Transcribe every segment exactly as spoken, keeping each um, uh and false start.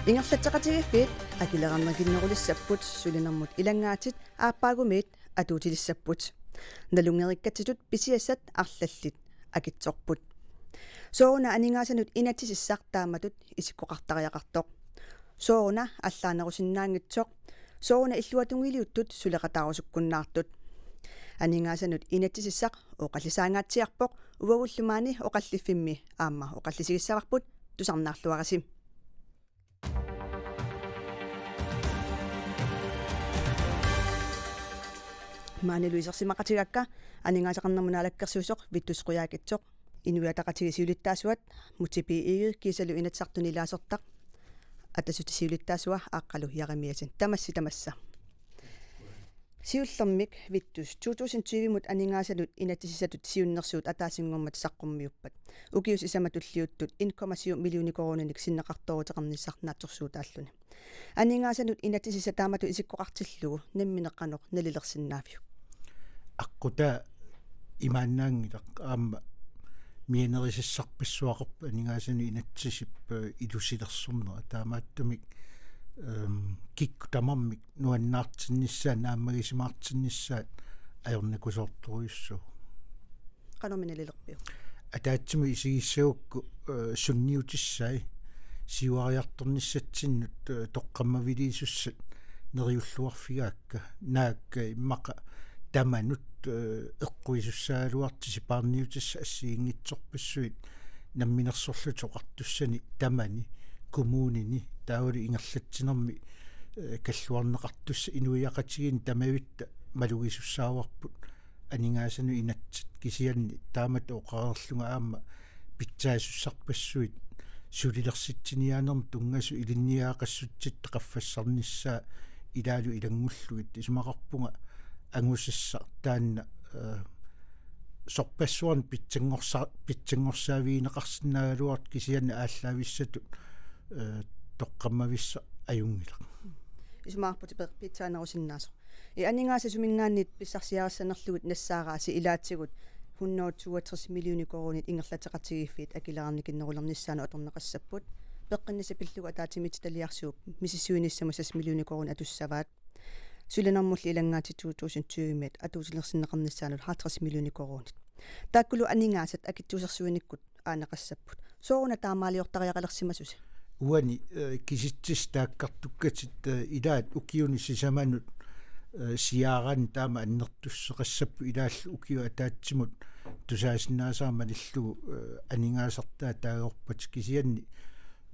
Ingerlatseqatigiiffiit akileraarnikinnerulissapput, sulinermut ilanngaatit aappaagumiit atuutilissapput. Nalunngeriikkatsitut pisiassat arlallit akitsorput. Sooruna aningaasanut inatsisissaq taamatut isikkoqartariaqartoq? Sooruna allaanerusinnaanngitsoq? Sooruna illuatungiliuttut suleqataarusukkunnaartut? Aningaasanut inatsisissaq oqallisaangaatsiarpoq, uagullu maani oqalliffimmi aamma oqallisigissavarput, tusarnaarluarisi. Maanilu isersimaqatigaakka aningaasaqarnermut naalakkersuisoq Vittus Qujaukitsoq, Inuit Ataqatigiit siulittaasuat Múte B. Egede kiisalu Inatsisartuni ilaasortaq, Atassutip siulittaasua Aqqalu Jeremiassen. Tamassi tamassa. Siullermik Vittus, to tusind tyve-mut aningaasanut inatsisissatut siunnersuut ataasinngormat saqqummiuppat. Ukiut sisamat tulliuttut en komma syv millioner koruuninik sinneqartooruteqarnissaq naatsorsuutaalluni. Aningaasanut inatsisissaq taamatut isikkoqartillugu nammineq qanoq nalilersinnaaviuk? Aqqutaa imaannaanngilaq, aamma mianerisassarpassuaqarpoq aningaasanut inatsisip, eh, ilusilersornera. Taamaattumik, ehm, kikkut tamarmik nuannaartinnissaat, naammagisimaartinnissaat ajornakusoortorujussuuvoq. Qanormi nalilerpiuk? Ataatsimut isigissagukku, eh, sunniutissai siuariartornissatsinnut, eh, toqqammaviliisussat neriulluarfigaakka, naak, eh, immaqa tamanut, eh, eqquisussaagaluartut sipaarniutissat assigiinngitsorpassuit namminersorlutik oqartussanik tamani, kommunini, taavalu ingerlatsinermi, eh, kalluarneqartussat inuiaqatigiinni tamavitta malugisussaavarput aningaasanut inatsisat, kisianni taamatut oqareerlunga aamma pitsaasussarpassuit sulilersitsiniaanermut tunngasut ilinniagaqassutsitta qaffassarnissaa ilaalu ilanngullugit. Isumaqarpunga angusassaq taanna, eh, sorpassuarnik pitsanngorsa-, pitsanngorsaavigineqarsinnaagaluartoq, kisianni aallaavissatut, eh, toqqammavissaq ajunngilaq. Isumaqarputit pe-, pitsaanerusinnaasoq. Ii, aningaasat suminngaanniit pissarsiarissanerlugit nassaaraasi, ilaatigut hundrede toogtres millioner koruunit ingerlatseqatigiiffiit akileraarnikinnerulernissaannut atorneqassapput. Peqqinnissaq pillugu ataatsimiititaliarsuup misissuinissamut seks millioner koruunit atussavaat. Sulinermulli ilanngaatit to tusind tyve-miit atuutilersinneqarnissaannut halvtreds millioner koruunit. Taakkulu aningaasat akitsuusersuinikkut aaneqassapput. Sooruna taamaaliortariaqalersimasusi? Uani, eh, kisitsisit taakkartukkatit, eh, ilaat ukiuni sisamanut, eh, siaaraanni taama annertussuseqassapput, ilaallu ukiup ataatsimut tusaasinnaasara malillugu, eh, aningaasartaa taagorpat, kisianni,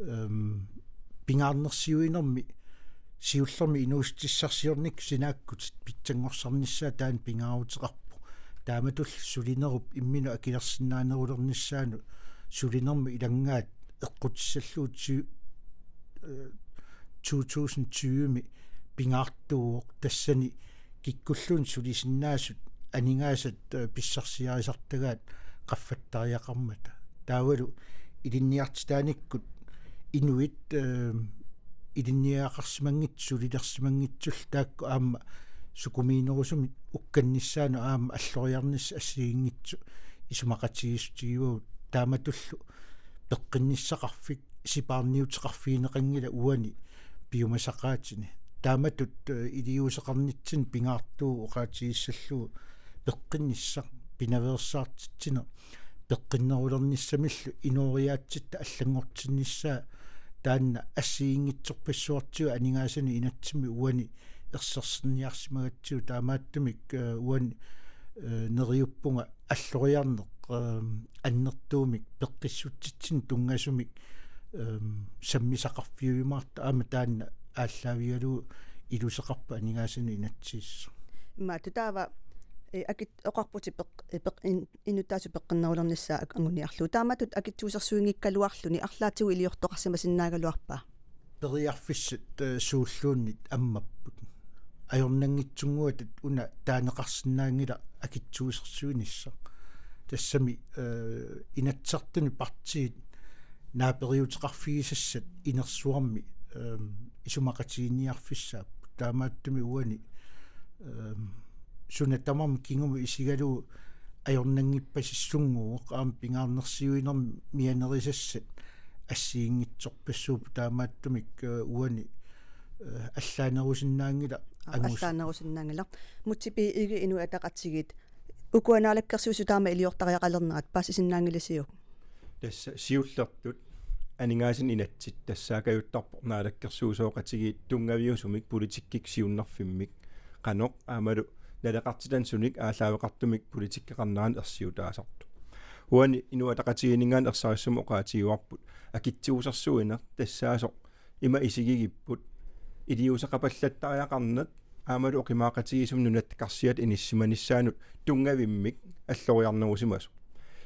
ehm, pingaarnersiuinermi siullermik inuussutissarsiornikkut sinaakkutit pitsanngorsarnissaa taanna pingaaruteqarpoq. Taamatullu sulinerup imminut akilersinnaanerulernissaanut sulinermut ilanngaat eqqutissallugu ti-, eh, to tusind tyve-mi pingaartuuvoq, tassani kikkulluunniit sulisinnaasut aningaasat, eh, pissarsiarisartagaat qaffattariaqarmata. Taavalu ilinniartitaanikkut inuit, eh, ilinniagaqarsimanngitsut sulilersimanngitsullu taakku aamma sukumiinerusumik ukkannissaannut aamma alloriarnissaq assigiinngitsoq isumaqatigiissutigivagut. Taamatullu peqqinnissaqarfik sipaarniuteqarfigineqanngilaq uani piumasaqaatini. Taamatut, eh, iliuuseqarnitsinni pingaartuuvoq oqaatigissallugu peqqinnissaq, pinaveersaartitsineq, peqqinnerulernissamillu inooriaatsitta allanngortinnissaa taanna assigiinngitsorpassuartigut aningaasanut inatsimmik uani ersersinniarsimagatsigu. Taamaattumik, eh, uani, eh, neriuppunga alloriarneq, ehm, annertuumik peqqissutsitsinnut tunngasumik, ehm, sammisaqarfiujumaartoq, aamma taanna aallaavigalugu iluseqarpoq aningaasanut inatsisissaq. Imaattoq taava, eh, akit-, oqarputit peq-, eh, peq-, in-, innuttaasut peqqinnerulernissaa ak-, anguniarlugu. Taamatut akitsuusersuinngikkaluarluni arlaatigut iliortoqarsimasinnaagaluarpa? Periarfissat, eh, suulluunniit ammapput. Ajornanngitsunnguatit una taaneqarsinnaanngilaq akitsuusersuinissaq. Tassami, eh, Inatsisartuni partiit naaperiuteqarfigisassat inersuarmi, ehm, isumaqatigiinniarfissaapput. Taamaattumik uani, ehm, suna tamarmi kingumut isigalugu ajornanngippasissunnguuvoq, aamma pingaarnersiuinermi mianerisassat assigiinngitsorpassuupput, taamaattumik, eh, uani, eh, allaanerusinnaanngilaq. Aa, angus- allaanerusinnaanngilaq. Múte B. Egede, Inuit Ataqatigiit, ukua naalakkersuisut taama iliortariaqalernerat paasisinnaanngilisiuk? Tassa siullertut aningaasanik inatsit tassaakajuttarpoq naalakkersuisooqatigiit tunngaviusumik politikkikkut siunnerfimmik qanoq aammalu naleqartitannik sunik aallaaveqartumik politikkeqarnerannik ersiutaasartoq. Uani Inuit Ataqatigiinninngaanniit ersarissumik oqaatigivarput akitsuusersuineq tassaasoq ima isigigipput iliuuseqapallattariaqarneq aammalu oqimaaqatigiissumik nunat karsiata inissisimanissaannut tunngavimmik alloriarnerusimasoq.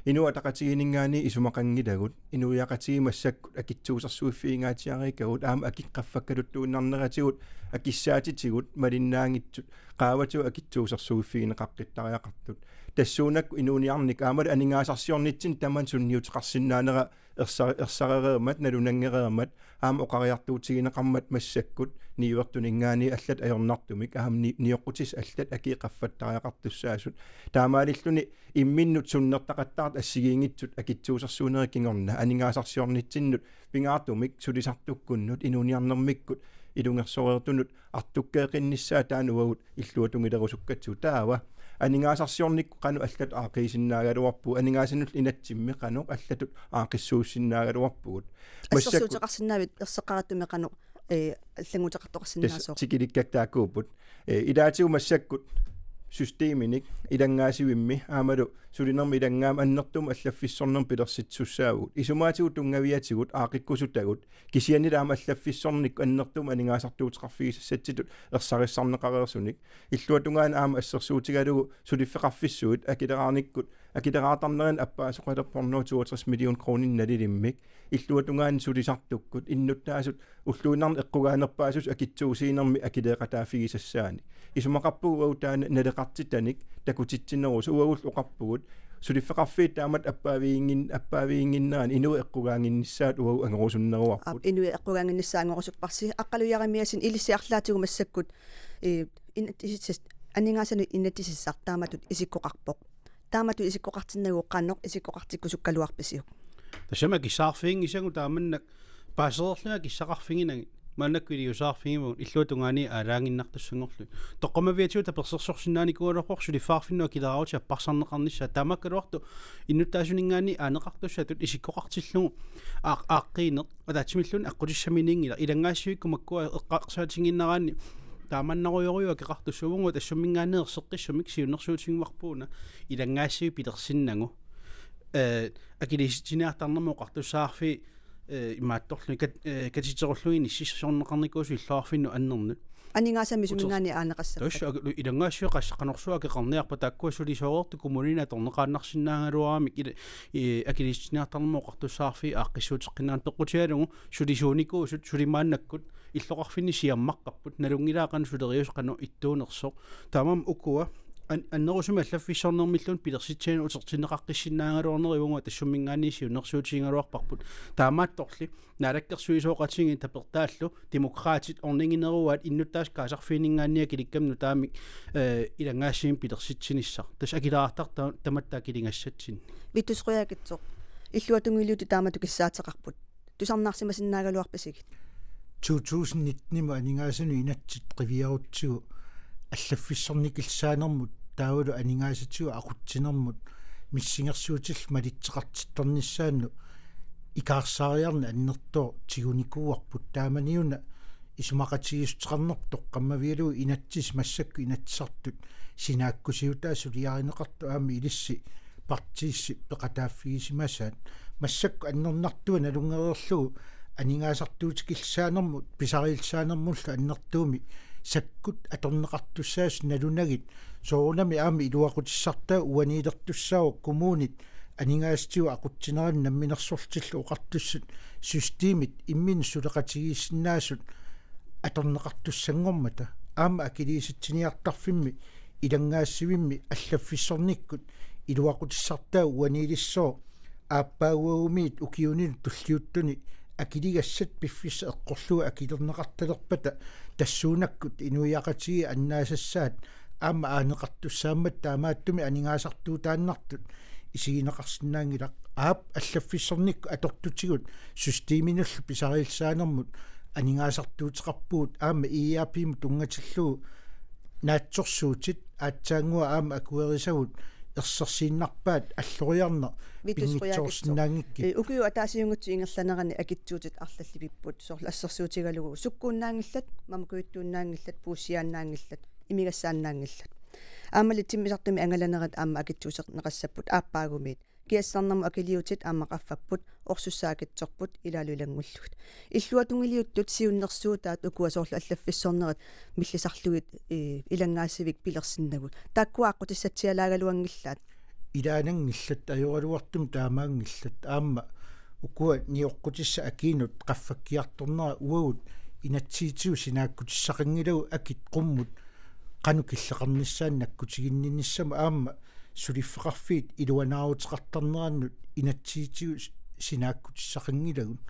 Inuit Ataqatigiinninngaanniit isumaqanngilagut, inuiaqatigiit massakkut akitsuusersuiffigingaatsiariikkagut aamma akit qaffakkaluttuinnarneratigut akissaatitigut malinnaanngitsut qaavatigut akitsuusersuiffigineqaqqittariaqartut. Tassuunakkut inuuniarnikkut aammalu aningaasarsiornitsinni tamanit sunniuteqarsinnaanera ersa-, ersarereermat, nalunanngereermat, aamma oqariartuutigineqarmat massakkut niuertuninngaanniit allat ajornartumik, aamma ni-, nioqqutissat allat akii qaffattariaqartussaasut. Taamaalilluni imminnut sunnertaqattaartut assigiinngitsut akitsuusersuinerit kingorna aningaasarsiornitsinnut pingaartumik sulisartukkunnut inuuniarnermikkut ilungersoreertunut artukkeeqqinnissaa taanna uagut illuatungilerusukkatsigu. Taava aningaasarsiornikkut qanoq allatut aaqqiisinnaagaluarpugut, aningaasanullu inatsimmi qanoq allatut aaqqissuussinnaagaluarpugut. Massakkut assersuuteqarsinnaavit erseqqarattumik qanoq, eh, allannguteqartoqarsinnaasoq? Tassa tikilikkakka taakkuupput. Eh, ilaatigut massakkut systeminik ilanngaasivimmi aammalu sulinermi ilanngaami annertuumik allaffissornermik pilersitsisussaavugut. Isumaatigut tunngaviatigut aaqqikkusutagut kisiannili aamma allaffissornikkut annertuumik aningaasartuuteqarfigisassatsitut ersarissarneqareersunik. Illuatungaani aamma assersuutigalugu suliffeqarfissuit akileraarnikkut, akileraartarnerini appaasoqalerpoq hundrede toogtres million kroner nalilimmik. Illuatungaani sulisartukkut innuttaasut ulluinnarni eqqugaanerpaasut akitsuusiinermi akileeqataaffigisassaanik. Isumaqarpugut uagut taanna naleqartitanik takutitsinerusoq, uagullu oqarpugut suliffeqarfiit taamatut appaaviginngin-, appaaviginnginnerani inuit eqqugaannginnissaat uagut angorusunneruarput. Aap, inuit eqqugaannginnissaat angorusupparsi. Aqqaluaq Jerimiassen, ilissi arlaatigut massakkut, eh, inatsisissaq, aningaasanut inatsisissaq taamatut isikkoqarpoq. Taamatut isikkoqartinnagu qanoq isikkoqartikkusukkaluarpisiuk? Tassami akissaqarfiginngisagut taamannak paasereerlugit akissaqarfiginagit. Maannakkut iliuuseqarfigivagut illuatungaani aalajangiinnartussanngorlugit. Toqqammaviatigut tapersersorsinnaanikuugaluarpoq suliffeqarfinnut akileraarutit apparsarneqarnissaat. Taamaakkaluartoq innuttaasuninngaanniit aaneqartussatut isikkoqartillugu aaq-, aaqqiineq ataatsimilluunniit aqqutissaminiinngilaq. Ilanngaasivikkut makkua eqqarsaatigiinnaraanni taamannarujorujuuvoq akeqartussat, uagut Assumminngaanniit erseqqissumik siunnersuutigivarput una ilanngaasivik pilersinnagu. Eh, akiliisitsiniartarnermut oqartussaqarfiit, eh, imaattorlugit kat-, eh, katiterullugit inississorneqarnikuusut illoqarfinnut annernut. Aningaasami Summinngaanniit aaneqassappat. Tassa ak-, ilanngaasiviit qas-, qanorsuaq akeqarniarpat, taakkua sulisooreertut kommunini atorneqaannarsinnaagaluaramik ila-, eh, akiliisitsiniartarnermut oqartussaqarfiit aaqqissuuteqqinnaanngillat, peqqutigalugu sulisuunikuusut suli maannakkut illoqarfinni siammaqqapput, nalunngilaat qanoq suleriaaseq qanoq ittuunersoq. Taamaammat ukua an-, annerusumik allaffissornermilluunniit pilersitsineq utertinneqaqqissinnaagaluarnerat uagut Assumminngaanniit siunnersuutigigaluarparput. Taamaattorli naalakkersuisooqatigiit tapertaallu Demokraatit ornigineruaat innuttaasut kaasarfiininngaanniit akilikkami nutaamik, eh, ilanngaasivimmi pilersitsinissaq. Tassa akileraartartut tamatta akiligassatsinnik. Vittus Qujaukitsoq, illuatungiliuttut taamatut kissaateqarput. Tusarnaarsimasinnaagaluarpisigit? To tusind nitten-imi aningaasanut inatsit qiviarutsigu allaffissornikillisaanermut taavalu aningaasatigut aqutsinermut missingersuutillit malitseqartittarnissaannut ikaarsaariarneq annertooq tigunikuuarput. Taamaniuna isumaqatigiissuteqarnerput toqqammavigalugu inatsisit massakkut Inatsisartut sinaakkusiutaat suliarineqartut aamma ilissi partiissi peqataaffigisimasaat. Massakkut annernartua nalunngereerlugu aningaasartuutikillisaanermut pisariillisaanermullu annertuumik sakkut atorneqartussaasut nalunagit, soorunami aamma iluaqutissartaa uaniilertussaavoq kommunit aningaasatigut aqutsineranut namminersorlutillu oqartussat systemit imminnut suleqatigiissinnaasut atorneqartussanngormata. Aamma akiliisitsiniartarfimmi ilanngaasivimmi allaffissornikkut iluaqutissartaa uaniilissooq aappaaguagumiit ukiunini tulliuttuni akiligassat piffissaq eqqorlugu akilerneqartalerpata tassuunakkut inuiaqatigiit annaasassaat aamma aaneqartussaammat taamaattumik aningaasartuutaannartut isigineqarsinnaanngilaq. Aap, allaffissornikkut atortutigut systeminullu pisariillisaanermut aningaasartuuteqarpugut, aamma E R P-mut tunngatillugu naatsorsuutit aatsaannguaq aamma akuerisagut ersersiinnarpaat alloriarneq pinngitsoorsinnaanngikkit. Ee, ukiut ataasiunngutsut ingerlaneranni akitsuutit arlallit pipput, soorlu assersuutigalugu sukkuunnaanngillat, mamakujuttuunnaanngillat, puussiaannaanngillat, imigassaannaanngillat. Aammali timmisartumi angalanerit aamma akitsuuserneqassapput aappaagumiit. Kiassarnermut akiliutit aamma qaffapput, orsussaat akitsorput ilaalu ilanngullugit. Illuatungiliuttut siunnersuutaat ukua soorlu allaffissornerit millisarlugit, ee, ilanngaasivik pilersinnagut. Taakkua aqqutissatsialaagaluanngillat. Ilaananngillat, ajoraluartumik taamaanngillat. Aamma ukua nioqqutissat akiinut qaffakkiartornerat uagut inatsisitigut sinaakkutissaqanngilagut akit qummut qanoq killeqarnissaanut nakkutiginninnissamut aamma suliffeqarfiit iluanaaruteqartarnerannut inatsisitigut sinaakkutissaqanngilagut.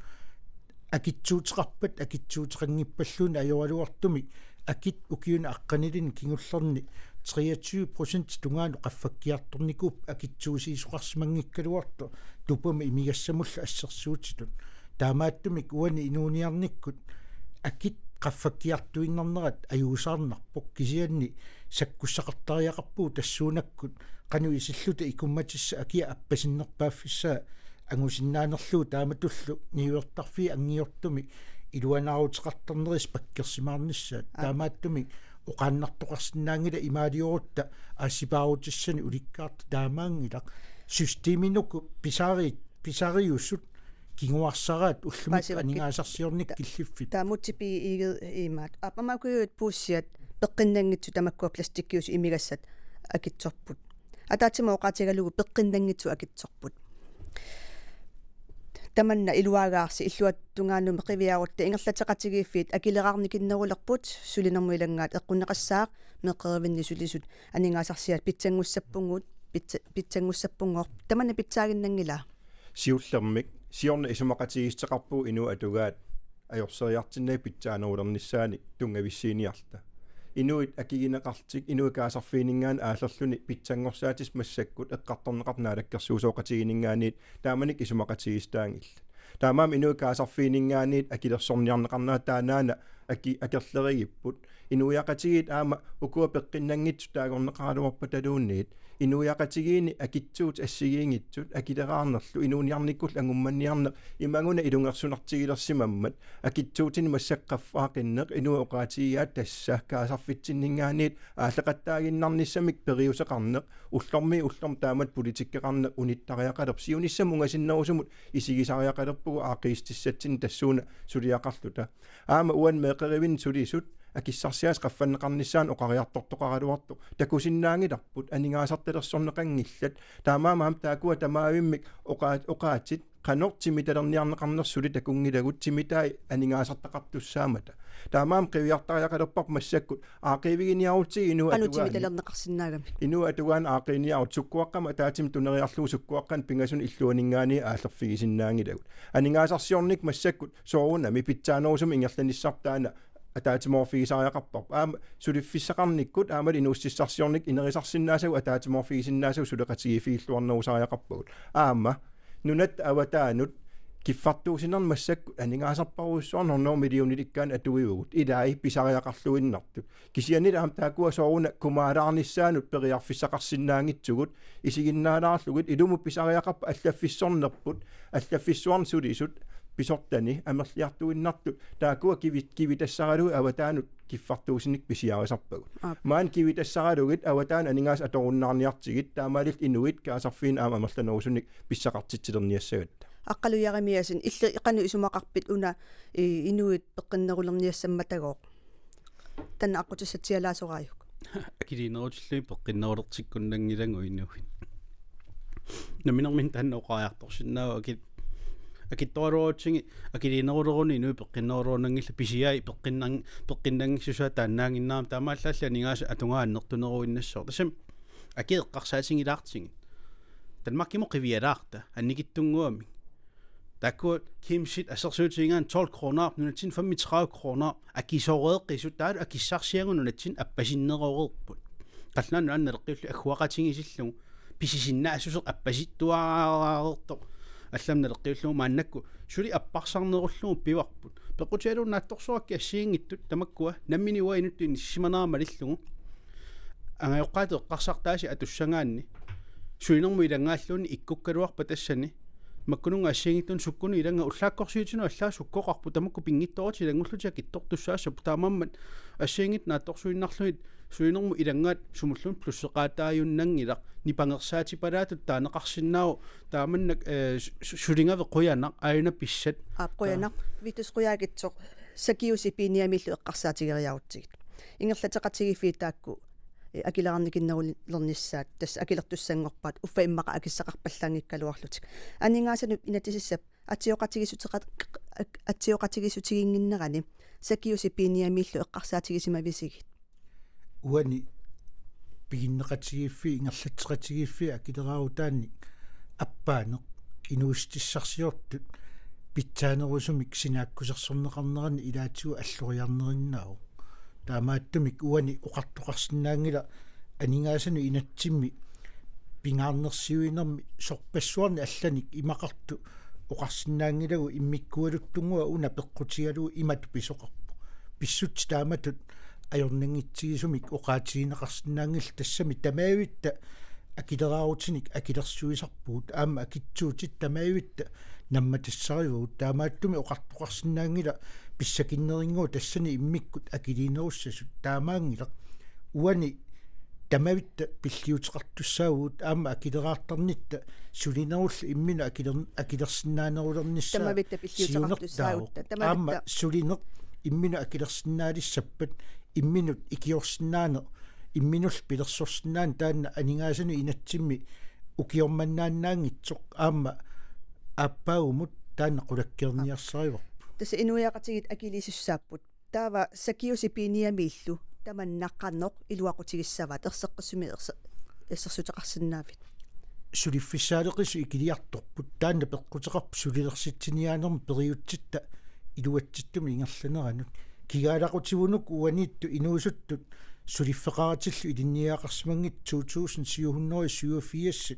Akitsuuteqarpat akitsuuteqanngippalluunniit ajoraluartumik akit ukiuni aqqanilinni kingullerni treogtyve procent tungaanut qaffakkiartornikuupput akitsuusiisoqarsimanngikkaluartoq tupamut imigassamullu assersuutitut. Taamaattumik uani inuuniarnikkut akit qaffakkiartuinnarnerat ajuusaarnarpoq, kisianni sakkussaqartariaqarpugut tassuunakkut qanoq isilluta ikummatissaq akia appasinnerpaaffissaa angusinnaanerlugu taamatullu niuertarfiit anngiortumik iluanaaruteqartarnerisa pakkersimaarnissaat. Aa. Taamaattumik oqaannartoqarsinnaanngilaq imaaliorutta aassipaarutissani ulikkaartoq taamaanngilaq. Systemit uku pisari-, pisariusut kinguarsaraat ullumikkut Paasivakkit. Aningaasarsiornikkut killiffik. Taamut tipi iigit iimaat. Aap, mamakujut puussiat peqqinnanngitsut tamakkua plastikkiusut imigassat akitsorput. Ataatsimut oqaatigalugu peqqinnanngitsut akitsorput. Tamanna iluagaarsi illuatungaanumi qiviarutta ingerlateqatigiiffiit akileraarnikinnerulerput sulinermut ilanngaat eqqunneqassaaq meeqqerivinni sulisut aningaasarsiat pitsanngussappungut pitsa-, pitsanngussappungooq tamanna pitsaaginnanngilaa. Siullermik siorna isumaqatigiissuteqarpugut inuit atugaat ajorseriartinnagit pitsaanerulernissaannik tunngavissiiniarluta. Inuit akigineqarlutik inuit kaasarfiininngaanniit aallerluni pitsanngorsaatissaat massakkut eqqartorneqartut naalakkersuisooqatigiinninngaanniit taamanikkut isumaqatigiissutaanngillat. Taamaammat inuit kaasarfiininngaanniit akilersorniarneqarnerat taannaana aki-, akerlerigipput. Inuiaqatigiit aamma ukua peqqinnanngitsut taagorneqaraluarpataluunniit inuiaqatigiinni akitsuutit assigiinngitsut akileraarnerlu inuuniarnikkullu angummanniarneq imaannguna ilungersunartigilersimammat akitsuutinik massakkut qaffaaqinneq inuit oqaatigigaat tassa kaasarfitsinninngaanniit aalleqattaaginnarnissamik periuseqarneq ullormiit ullormut taamatut politikkeqarneq unittariaqalerpoq siunissamut ungasinnerusumut isigisariaqalerpugut aaqqiissutissatsinnik tassuuna suliaqarluta. Aamma uani meeqqerivinni sulisut akissarsiaasut qaffanneqarnissaannut oqariartortoqaraluartoq takusinnaanngilarput aningaasartalersorneqanngillat. Taamaammat aamma taakkua tamaavimmik oqaa-, oqaatsit qanoq timitalerniarneqarnersut suli takunngilagut timitaat aningaasartaqartussaammata. Taamaammat qiviartariaqalerparput massakkut aaqqiiviginiarutsigit inuit Qanoq atugaanni. Timitalerneqarsinnaagamik. Inuit atugaanni aaqqiiniarutsigit sukkuaqqamik ataatsimik tuneriarlugu sukkuaqqanik pingasunik illuaninngaanniit aallerfigisinnaanngilagut. Aningaasarsiornikkut massakkut soorunami pitsaanerusumik ingerlanissarput taanna ataatsimoorfigisariaqarparput. Aamma suliffissaqarnikkut aammalu inuussutissarsiornikkut inerisarsinnaasagut ataatsimoorfigisinnaasagut suleqatigiiffigilluarnerusariaqarpagut. Aamma nunatta avataanut kiffartuussinermi massakkut aningaasarparujussuarnik hundrede millionerikkaanni atuivugut. Ilai pisariaqarluinnartut. Kisiannili aamma taakkua soorunami kumaalaarnissaannut periarfissaqarsinnaanngitsugut, isiginnaalaarlugit, ilumut pisariaqarpat allaffissornerput, allaffissuarni sulisut, pisortani, amerliartuinnartut, taakkua kivi-, kivitassaralugit avataanut kiffartuussineq pisiarisarpagut. Aap. Maani kivitassaralugit avataanut aningaasat atorunnaarniartigit, taamaalillutik inuit kaasarfiini aamma amerlanerusunik pissaqartitsilerniassagatta. Aqqalu Jeremiassen, illit qanoq isumaqarpit una, i-, inuit peqqinnerulerniassammatagooq? Taanna aqqutissatsialaasoraajuk? Akiliinerutillugit peqqinnerulertikkunnanngilagut inuit. Namminermini taanna oqariartorsinnaavoq akit-, akitsoraluarutsigit akiliineruleruni inuit peqqinnerulerunanngillat pisiaat peqqinnan-, peqqinnanngitsussat taannaannginnamik taamaallaat aningaasat atugaat annertuneruinnassaaq. Tassami akit eqqarsaatigilaartigit. Danmarkimut qivialaarta annikitsunnguamik. Taakku Kimsit assersuutigigaanni tolv kroner, nunatsinni femogtredive kroner, akisooreeqqisut, taavalu akissarsiagut nunatsinni appasinneroreerput. Qallunaat Nunaanni naleqqiullugu agguaqatigiissillugu pisisinnaassuseq appasittuarartoq allamik naleqqiullugu maannakkut suli apparsarnerullugu pivarput. Peqqutigalugu naatsorsuakkit assigiinngitsut tamakkua nammineq uanga inuttut inissisimanera malillugu. Angajoqqaatut eqqarsartaasi atussagaanni. Sulinermut ilanngaanniit ikkukkaluarpat tassani. Makkununnga assigiinngitsunik sukkunut ilanngaa ullaakkorsiutinut allaat sukkoqarpoq tamakku pinngitsoorutit ilanngullutik akitsortussaassapput taamaammat assigiinngitsut naatsorsuinnarlugit sulinermut ilanngaat sumulluunniit plusseqaataajunnanngilaq nipangersaatipalaatut taaneqarsinnaavoq taamannak, eh, su-, su-, suligaveq qujanaq aajuna pissat. Aap, qujanaq. Vittus Qujaukitsoq sakiusi piiniamiillu eqqarsaatigereerutsigit. Ingerlateqatigiiffiit taakku, eh, akileraarnikinnerulernissaat, tassa akilertussanngorpaat, uffa immaqa akissaqarpallaanngikkaluarlutik. Aningaasanut inatsisissap atsioqatigiissuteqat-, atsioqatigiissutiginnginnerani sakiusi piiniamiillu eqqarsaatigisimavisigut? Uani piginneqatigiiffii, ingerlatseqatigiiffii akileraarutaannik appaaneq inuussutissarsiortut pitsaanerusumik sinaakkusersorneqarnerannik ilaatigut alloriarnerinnaavoq. Taamaattumik uani oqartoqarsinnaanngilaq aningaasanut inatsimmi pingaarnersiuinermi sorpassuarnik allanik imaqartoq oqarsinnaanngilagut immikkualuttunnguaq una peqqutigalugu imatut pisoqarpoq. Pissutsit taamatut ajornanngitsigisumik oqaatigineqarsinnaanngillat tassami tamavitta akileraarutinik akilersuisarpugut aamma akitsuutit tamavitta nammatassarivagut taamaattumik oqartoqarsinnaanngilaq pissakinnerunngooq tassani immikkut akiliinerussasut taamaanngilaq uani tamavitta pilliuteqartussaavugut aamma akileraartarnitta sulinerullu imminut akiler-, akilersinnaanerulernissaa tamavitta pilliuteqartussaagutta, siunertaavoq. Tamavitta. Aamma sulineq imminut akilersinnaalissappat imminut ikiorsinnaaneq imminullu pilersorsinnaaneq taanna aningaasanut inatsimmi ukiormannaannaanngitsoq aamma aappaagumut taanna qulakkeerniarsarivarput. Tassa inuiaqatigiit akiliisussaapput. Taava sakiusi piiniamiillu tamanna qanoq iluaqutigissavaat erseqqissumik erse-, assersuuteqarsinnaavit? Suliffissaaleqisut ikiliartorput taanna peqquteqarpoq sulilersitsiniaanermut periutsitta iluatsittumik ingerlaneranut. Kigaalaqutigunuk uaniittut inuusuttut suliffeqaratillu ilinniagaqarsimanngitsut to tusind syv hundrede syvogfirs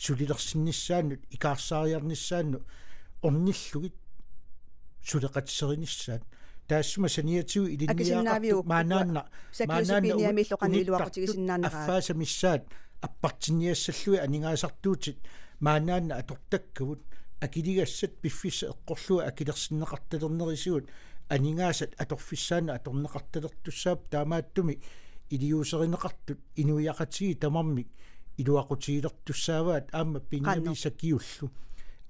sulilersinnissaannut ikaarsaariarnissaannut ornillugit suleqatiserinissaat. Taassuma saniatigut ilinniagaqartut akisinnaaviuk maanaanna, sakiusi maanaanna piiniamiillu qanoq unittartut iluaqutigisinnaaneraat affaasa missaat appartinniassallugit aningaasartuutit maanaanna atortakkavut akiligassat piffissaq eqqorlugu akilersinneqartalernerisigut aningaasat atorfissaannut atorneqartalertussaapput taamaattumik iliuuserineqartut inuiaqatigiit tamarmik iluaqutigilertussaavaat aamma pinngivi sakiullu.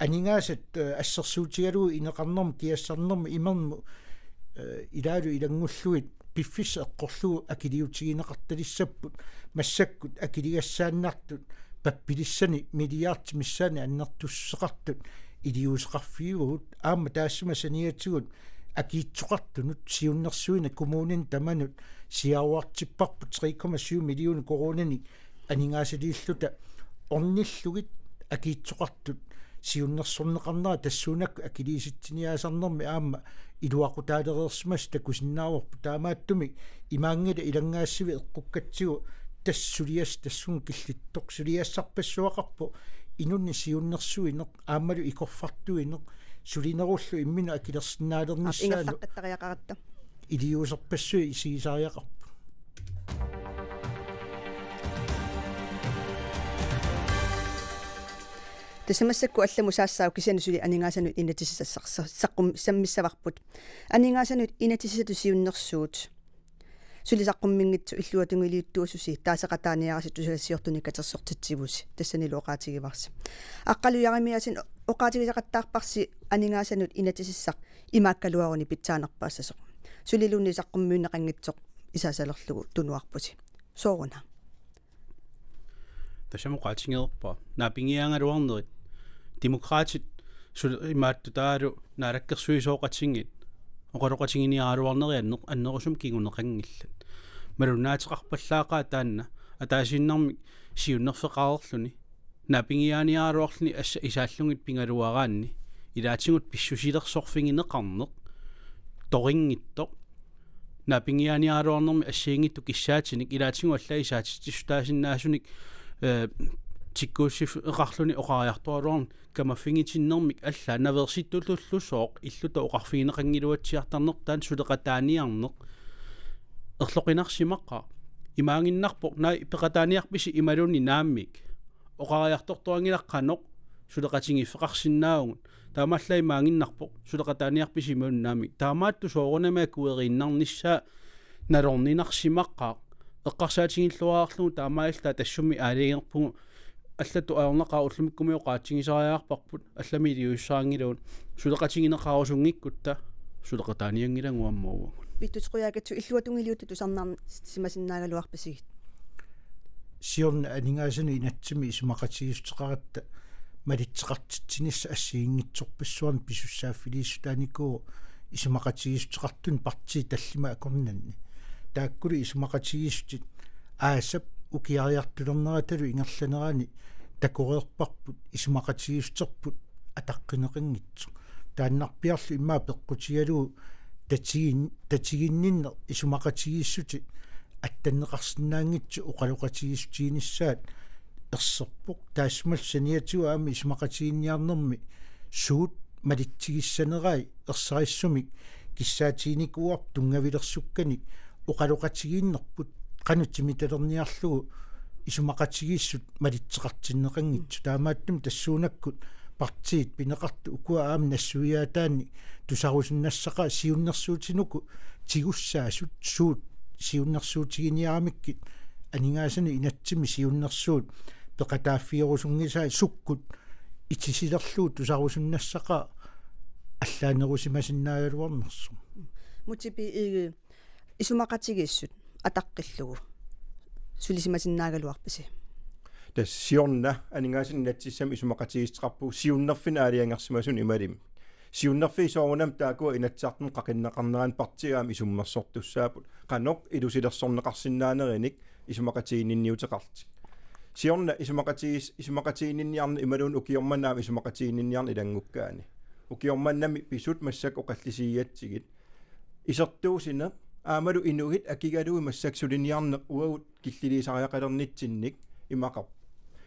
Aningaasat, eh, assersuutigalugu ineqarnermut, kiassarnermut, imermut, eh, ilaalu ilanngullugit piffissaq eqqorlugu akiliutigineqartalissapput massakkut akiligassaannartut pappilissani milliardit missaanni annertussuseqartut iliuuseqarfigivagut aamma taassuma saniatigut akiitsoqartunut siunnersuineq kommunini tamanut siaruartipparput tre komma syv millioner koruuninik aningaasaliilluta ornillugit akiitsoqartut siunnersorneqarnerat tassuunakkut akiliisitsiniaasarnermi aamma iluaqutaalereersimasut takusinnaavarput taamaattumik imaanngilaq ilanngaassivik eqqukkatsigu tassa suliassaq tassunga killittoq suliassarpassuaqarpoq inunnik siunnersuineq aammalu ikorfartuineq sulinerullu imminut akilersinnaalernissaanut. Aap, ingerlaqqittariaqaratta. Iliuuserpassuit isigisariaqarput. Tassa massakkut allamut saassaaq kisianni suli aningaasanut inatsisissaq sa-, saqqum-, sammissavarput. Aningaasanut inatsisissatut siunnersuut. Suli saqqummiinngitsoq illuatungiliuttuususi taaseqataaniarisi tusagassiortunik katersortitsivusi tassanilu oqaatigivarsi. Aqqaluaq Jerimiassen oqaatigisaqattaarparsi aningaasanut inatsisissaq imaakkaluaruni pitsaanerpaassasoq. Suliluunniit saqqummiunneqanngitsoq isaasalerlugu tunuarpusi. Sooruna? Tassami oqaatigereerpara. Naapingiaagaluarnerit. Demokraatit sul-, imaattutaalu naalakkersuisooqatigiit. Oqaloqatiginiaraluarnerit anner-, annerusumik kinguneqanngillat. Malunnaateqarpallaaqaaq taanna ataasiinnarmik siunnerfeqareerluni. Naapingiaaniaraluarluni assa isaallugit pigaluaraanni. Ilaatigut pissusilersorfigineqarneq. Torinngitsoq. Naapingiaaniaraluarnermi assigiinngitsut kissaatinik ilaatigut allaat isaatitsissutaasinnaasunik, eh, Tikkuussiffigeqarluni oqariartoraluarluni kamaffigitinnermik allaat naveersittutullusooq illuta oqarfigineqanngiluatsiartarnertaa suleqataaniarneq erloqinarsimaqaaq. Imaaginnarpoq naak peqataaniarpisi imaluunniit naamik. Oqariartortuanngilaq qanoq suleqatigiiffeqarsinnaavugut. Taamaallaat imaaginnarpoq suleqataaniarpisi imaluunniit naamik. Taamaattut soorunami akueriinnarnissaa nalorninarsimaqaaq. Eqqarsaatigilluarlugu taamaalilluta tassami aalajangerpugut allatut ajornaqaaq ullumikkumut oqaatigisariaqarparput allami iliuussaanngilagut suleqatigineqarusunngikkutta suleqataanianngilagut aamma uagut. Vittus Qujaukitsoq illuatungiliuttut tusarnaarsimasinnaagaluarpisigit? Siorna aningaasanut inatsimmi isumaqatigiissuteqaratta malitseqartitsinissaq assigiinngitsorpassuarnik pisussaaffiliissutaanikuuvoq isumaqatigiissuteqartuni partiit tallimat akornanni. Taakkulu isumaqatigiissutit aasap ukiariartulerneratalu ingerlanerani takoreerparput isumaqatigiissuterput ataqqineqanngitsoq. Taannarpiarlu immaqa peqqutigalugu tatigin-, tatiginninneq isumaqatigiissutit attanneqarsinnaanngitsut oqaloqatigiissutiginissaat erserpoq. Taassumalu saniatigut aamma isumaqatigiinniarnermi suut malitsigissanerai ersarissumik kissaatiginikuuarput tunngavilersukkanik oqaloqatigiinnerput qanoq timitalerniarlugu isumaqatigiissut malitseqartinneqanngitsut. Taamaattumik tassuunakkut partiit pineqartut ukua aamma nassuiaataannik tusarusunnassaqaat siunnersuutinut tigussaasut suut siunnersuutiginiaramikkit aningaasanut inatsimmi siunnersuut peqataaffigerusunngisaat sukkut itisilerlugu tusarusunnassaqaat allaanerusimasinnaagaluarnersoq. Múte B. Egede, isumaqatigiissut ataqqillugu sulisimasinnaagaluarpisi? Tassa siorna aningaasanut inatsisissami isumaqatigiissuteqarpugut siunnerfinnut aalajangersimasunut imaluunniit. Siunnerfiit soorunami taakkua Inatsisartuni qaqinneqarneranni partiit aamma isummersortussaapput. Qanoq ilusilersorneqarsinnaanerinik isumaqatiginninniuteqarlutik. Siorna isumaqatigiis-, isumaqatiginninniarneq imaluunniit ukioq manna aamma isumaqatiginninniarneq ilanngukkaanni. Ukioq mannami pisut massakkut oqallisigigatsigit. Isertuussineq aammalu inuit akigalugit massakkut suliniarneq uagut killiliisariaqalernitsinnik imaqarpoq.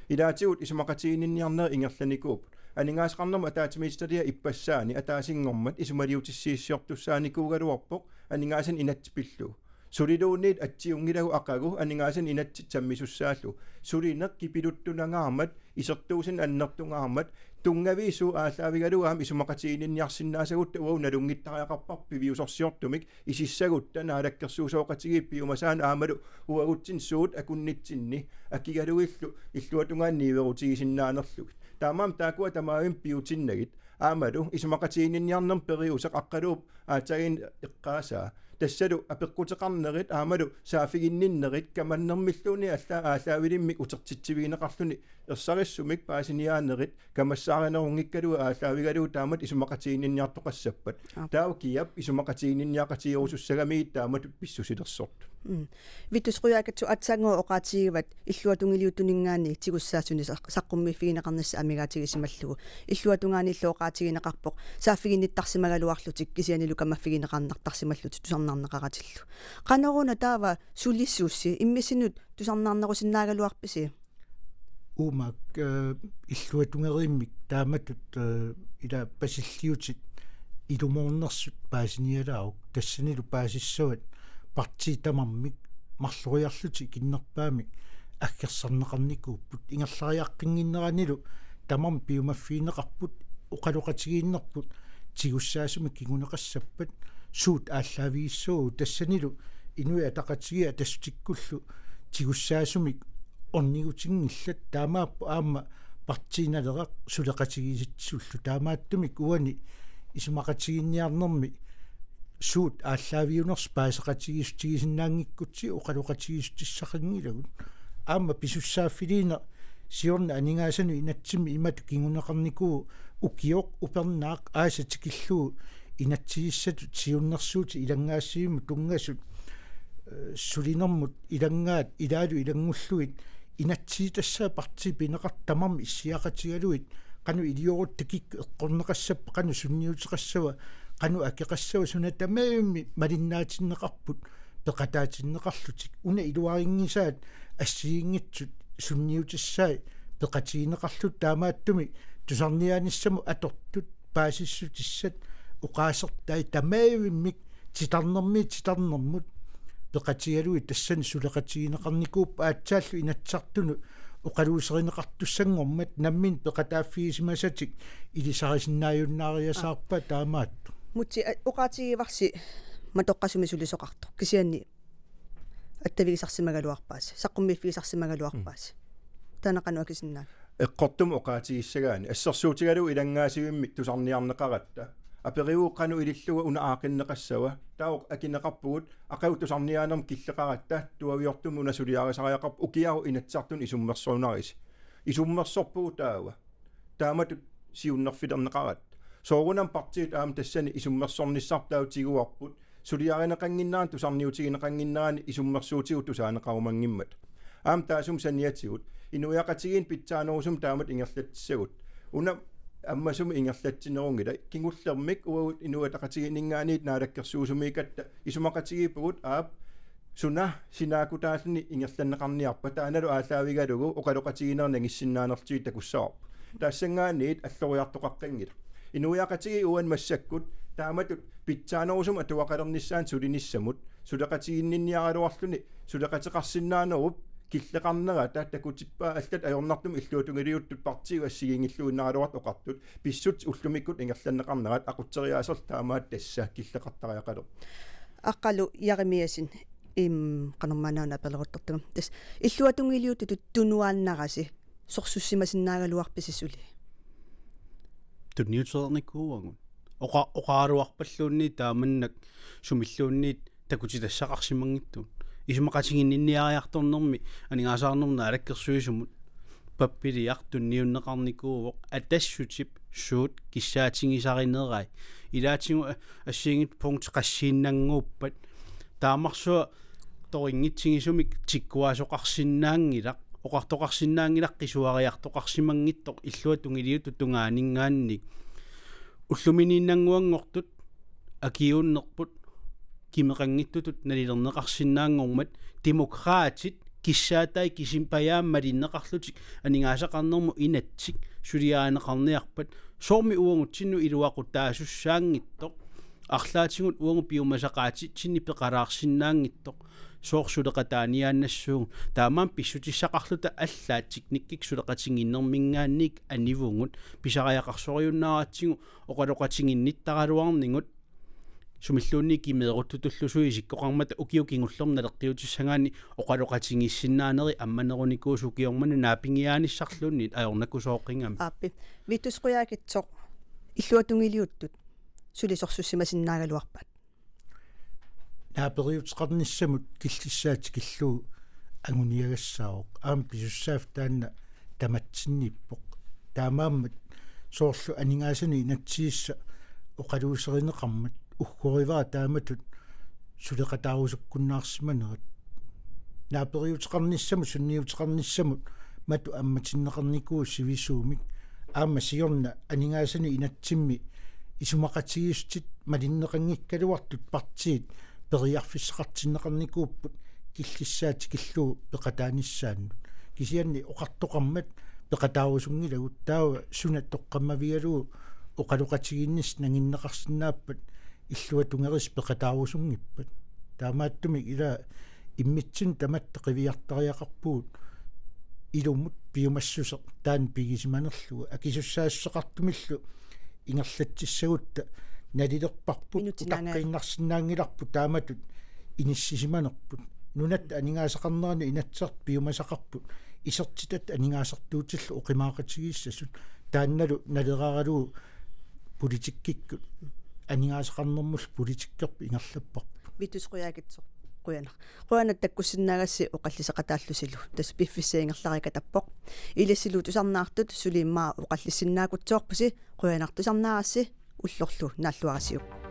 Ilaatigut isumaqatiginninniarnerit ingerlanikuupput. Aningaasaqarnermut ataatsimiititaliap ippassaani ataasinngormat isumaliutissiissutissiortussaanikuugaluarpoq aningaasanik inatsit pillugu. Suliluunniit atsiunngilagut aqagu aningaasanik inatsit sammisussaallugu. Sulineq kipiluttunangaarmat, isertuussineq annertungaarmat, tunngaviit suut aallaavigalugit aamma isumaqatiginninniarsinnaasagutta uagut nalunngittariaqarparput piviusorsiortumik isissagutta naalakkersuisooqatigiit piumasaannut aammalu uagutsinnut suut akunnitsinni akigalugillu illuatungaani niuerutigisinnaanerlugit. Taamaammat taakkua tamaavimmik piutinnagit aammalu isumaqatiginninniarnermut periuseq Aqqaluup aatsaannguaq eqqaasaa. Tassalu apeqquteqarnerit aammalu saaffiginninnerit kamannermilluunniit allaat aallaavilimmik utertitsivigineqarluni ersarissumik paasiniaanerit kamassaarinerunngikkaluit aallaavigalugu taamatut isumaqatiginninniartoqassappat. Aap. Taava kiap isumaqatiginninniaqatigerusussagamiuk taamatut pissusilersortut. Mm. Vittus Qujaukitsoq aatsaannguaq oqaatigivat illuatungiliuttuninngaanniit tigussaassuseq saq-, saqqummiiffigineqarnissaq amigaatigisimallugu. Illuatungaaniillu oqaatigineqarpoq saaffiginnittarsimagaluarlutik kisiannili kamaffigineqartarsimallutik tusarnaarneqaratillu. Qanoruna taava sulisuusi imminnut tusarnaarnerusinnaagaluarpisi? Uuma, eh, illuatungeriimmik taamatut, eh, ila pasilliutit ilumoornersut paasinialaaruk, tassanilu paasissavat partiit tamarmik marloriarlutik ikinnerpaamik aggersarneqarnikuupput, ingerlariaqqinnginneranilu tamarmik piumaffigineqarput, oqaloqatigiinnerput tigussaasumik kinguneqassappat, suut aallaavigissagutsigu, tassanilu Inuit Ataqatigiit Atassutsikkullu tigussaasumik ornigutinngillat, taamaappoq aamma Partii Naleraq suleqatigiissitsisullu. Taamaattumik uani isumaqatiginninniarnermi suut aallaaviunersut paaseqatigiissutigisinnaanngikkutsigit oqaloqatigiissutissaqanngilagut. Aamma pisussaaffiliineq siorna aningaasanut inatsimmi imatut kinguneqarnikuuvoq: ukioq upernaaq aasap tikillugu inatsisissatut siunnersuutit ilanngaassivimmut tunngasut, eh, sulinermut ilanngaat ilaalu ilanngullugit inatsisitassaat partiit pineqartut tamarmik issiaqatigalugit qanoq iliorutta kikkut eqqorneqassappat, qanoq sunniuteqassava, qanoq akeqassava, suna tamarmi malinnaatinneqarput peqataatinneqarlutik. Una iluarinngisaat assigiinngitsut sunniutissai peqatigineqarluta, taamaattumik tusarniaanissamut atortut paasissutissat oqaasertai tamaavimmik titarnermiit titarnermut peqatigalugit tassani suleqatigineqarnikuupput, aatsaallu Inatsisartunut oqaluuserineqartussanngormat nammineq peqataaffigisimasatik ilisarisinnaajunnaariasaarpaat taamaattoq. Mutsi, a-, oqaatigivarsi matoqqasumik sulisoqartoq. Kisianni attavigisarsimagaluarpaasi, saqqummiiffigisarsimagaluarpaasi. Taanna qanoq akisinnaava? Eqqortumik oqaatigissagaanni assersuutigalugu ilanngaasivimmik tusarniarneqaratta. Aperivoq qanoq ilillugu una aaqqinneqassava. Taava akineqarpugut aqagu tusarniaanermut killeqaratta, tuaviortumik una suliarisariaqarpoq, ukiaru Inatsisartuni isummersornarisi. Isummersorpugut taava. Taamatut siunnerfilerneqaratta. Soorunami partiit aamma tassani isummersornissarput taava tiguarput, suliarineqannginnerani tusarniutigineqannginnerani isummersuutigut tusaaneqarumanngimmata. Aamma taassuma saniatigut inuiaqatigiinni pitsaanerusumik taamatut ingerlatsissagut. Una ammasumik ingerlatsinerunngilaq. Kingullermik uagut Inuit Ataqatigiinninngaanniit naalakkersuisumiikkatta isumaqatigiippugut, aap, suna sinaakutaalluni ingerlanneqarniarpat, taannalu aallaavigalugu oqaloqatigiinnerit nangissinnaanerlutigit takussavarput. Tassanngaanniit alloriartoqaqqinngilaq. Inuiaqatigiit uani massakkut taamatut pitsaanerusumik atugaqalernissaannut sulinissamut suleqatiginninniaraluarluni suleqateqarsinnaanerup killeqarnerata takutippaa allat ajornartumik illuatungiliuttut partiit assigiinngilluinnaraluartut oqartut, pissutsit ullumikkut ingerlanneqarnerat aqutseriaaserlu taamaattut tassa killeqartariaqalerpoq. Aqqalu Jeremiassen, im, qanormaanna una apeleruttortunga. Tassa illuatungiliuttutut tunuaannarasi sorsussimasinnaagaluarpisi suli? Tunniutereernikuuagut. Oqa-, oqaraluarpalluunniit taamannak sumilluunniit takutitassaqarsimanngitsugut. Isumaqatiginninniariartornermi aningaasaqarnermut naalakkersuisumut pappiliaq tunniunneqarnikuuvoq Atassutip suut kissaatigisarinerai. Ilaatigut a-, assigiinngitsut punkt qassiinnannguuppat. Taamarsuaq toringitsigisumik tikkuaasoqarsinnaanngilaq, oqartoqarsinnaanngilaq qisuariartoqarsimanngitsoq illuatungiliuttut tungaaninngaanniit. Ulluminiinnannguanngortut akiuunnerput kimeqanngitsutut nalilerneqarsinnaanngormat, Demokraatit kissaatai kisimiippajaammat malinneqarlutik aningaasaqarnermut inatsit suliarineqarniarpat, soormi uagutsinnut iluaqutaasussaanngitsoq, arlaatigut uagut piumasaqaatitsinni peqalaarsinnaanngitsoq, soorlu suleqataaniaannassuugut. Taamaammat pissutissaqarluta allaat teknikkik suleqatigiinnerminngaanniit anivugut, pisariaqarsoriunnaaratsigu oqaloqatiginnittaraluarnigut, sumilluunniit kimeeruttutullusuit isikkoqarmata ukiut kingullermi naleqqiutissagaanni oqaloqatigiissinnaanerit ammanerunikuusoq ukioq manna naapigiaanissarluunniit ajornakusooqigami. Aappi. Vittus Qujaukitsoq, illuatungiliuttut suli sorsussimasinnaagaluarpat? Naaperiuteqarnissamut killissaa tikillugu anguniagassaavoq. Aamma pisussaaffik taanna tamatsinniippoq. Taamaammat soorlu aningaasanik inatsisissaq oqaluuserineqarmat uggorivara taamatut suleqataarusukkunnaarsimanerat. Naaperiuteqarnissamut, sunniuteqarnissamut matu ammatinneqarnikuuvoq sivisuumik. Aamma siorna aningaasanik inatsimmi isumaqatigiissutit malinneqanngikkaluartut partiit periarfissaqartinneqarnikuupput killissaa tikillugu peqataanissaannut. Kisianni oqartoqarmat peqataarusunngilagut, taava suna toqqammavigalugu oqaloqatigiinnissaq nanginneqarsinnaappat illuatungerisi peqataarusunngippat. Taamaattumik ila immitsinnut tamatta qiviartariaqarpugut ilumut piumassuseq taanna pigisimanerlugu. Akisussaassuseqartumillu ingerlatsissagutta nalilerparput, minutsit naangaat, utaqqiinnarsinnaanngilarput taamatut inissisimanerput. Nunatta aningaasaqarneranut Inatsisartut piumasaqarput isertitatta aningaasartuutillu oqimaaqatigiissasut. Taannalu naleraaralugu politikkikkut aningaasaqarnermullu politikkerput ingerlapparput. Vittus Qujaukitsoq, qujanaq. Qujanaq takkussinnaagassi oqalliseqataallusilu. Tassa piffissap ingerlariikatappoq. Ilissilu tusarnaartut suli immaqa oqallissinnaakutsiorpusi, qujanaq tusarnaarassi, ullorlu naalluarisiuk.